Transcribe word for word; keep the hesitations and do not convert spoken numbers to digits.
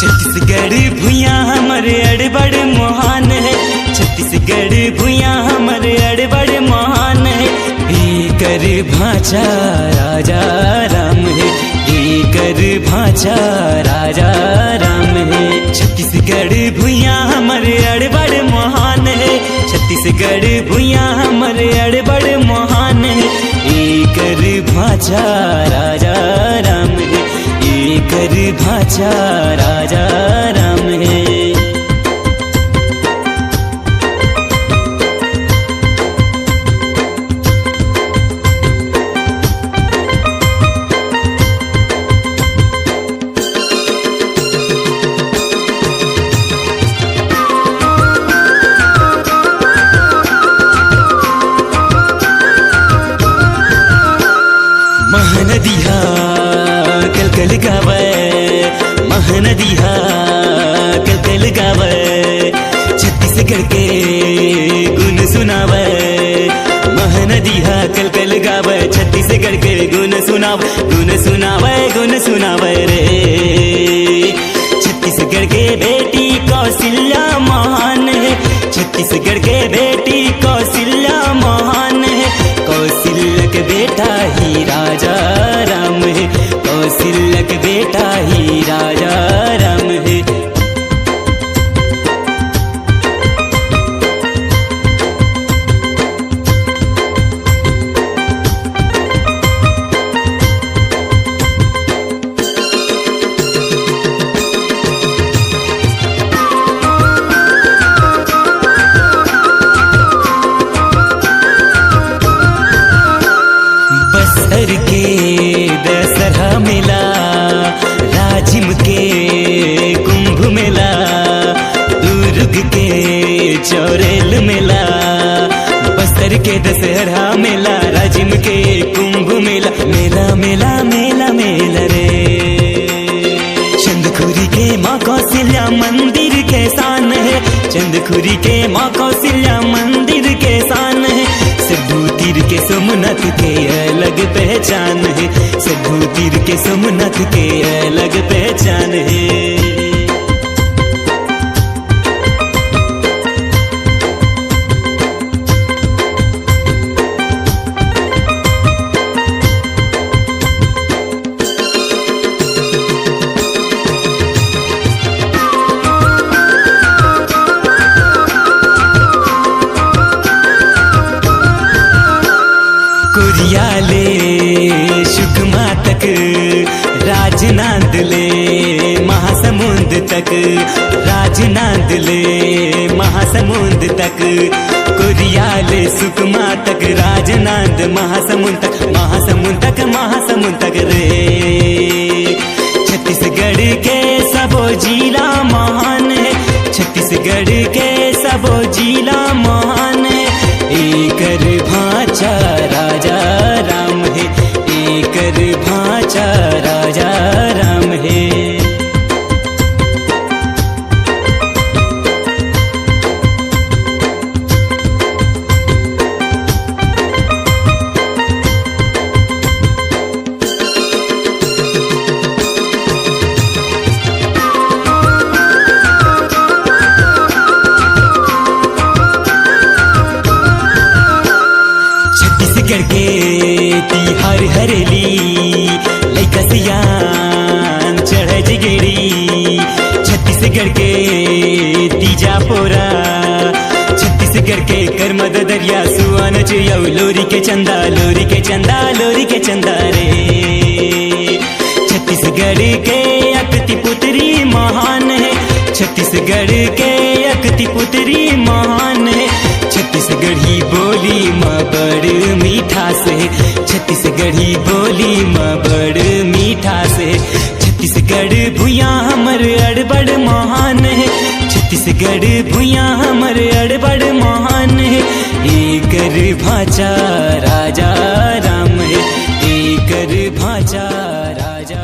छत्तीसगढ़ भुइयां हमर अड़बड़ महान हे, छत्तीसगढ़ भुइयां हमर अड़बड़ महान हे। एकर भांचा राजा राम हे, एकर भांचा राजा राम हे। छत्तीसगढ़ भुइयां हमर अड़बड़ महान हे, छत्तीसगढ़ भुइयां हमर अड़बड़ महान हे। एकर भांचा राजा राम हे, एकर भांचा राजा राम हे। महानदी हा कलकल गावय, महानदी हा कलकल गावय, छत्तीसगढ़ के गुन सुनावय। महानदी हा कलकल गावय, छत्तीसगढ़ के गुन सुनावय, गुन सुनावय, गुन सुनावय रे। छत्तीसगढ़ के बेटी कौशल्या महान हे, छत्तीसगढ़ के बेटी कौशल्या महान हे। कौशल्या के बेटा ही राजा राम हे, कौशल्या के बेटा ही राजा राम हे। बस्तर के दशहरा मेला, राजिम के कुंभ मेला, दुर्ग के चौरेल मेला, बस्तर के दशहरा मेला, राजिम के कुंभ मेला, मेला, मेला, मेला, मेला रे। चंदखुरी के माँ कौशल्या मंदिर के शान हे, चंदखुरी के माँ कौशल्या मंदिर के शान हे। सिद्धू तीर के सोमनाथ के अलग पहचान हे, सिद्धू तीर के सोमनाथ के अलग पहचान हे। कोरिया ले सुकमा तक, राजनांद ले महासमुंद तक, राजनांद ले महासमुंद तक, कोरिया ले सुकमा तक, राजनांद महासमुंद तक, महासमुंद तक, महासमुंद तक रे। छत्तीसगढ़ के सबो जिला महान हे, छत्तीसगढ़ के सबो जिला महान हे। एकर भांचा राजा राम हे, एकर भांचा राजा राम हे। छत्तीसगढ़ के तिहार हरेली, लइका सियान चढ़े जिगेड़ी। छत्तीसगढ़ के तीजा पोरा, छत्तीसगढ़ के करमद दरिया, सुआन चुयऊ लोरी के चंदा, लोरी के चंदा, लोरी के चंदा रे। छत्तीसगढ़ के अकती पुतरी महान हे, छत्तीसगढ़ के अकती पुतरी महान हे। छत्तीसगढ़ी बोली म बड़ मिठास हे, छत्तीसगढ़ी बोली म बड़ मिठास हे। छत्तीसगढ़ भुइयां हमर अड़बड़ महान हे, छत्तीसगढ़ भुइयां हमर अड़बड़ महान हे। एकर भांचा राजा राम हे, एकर भांचा राजा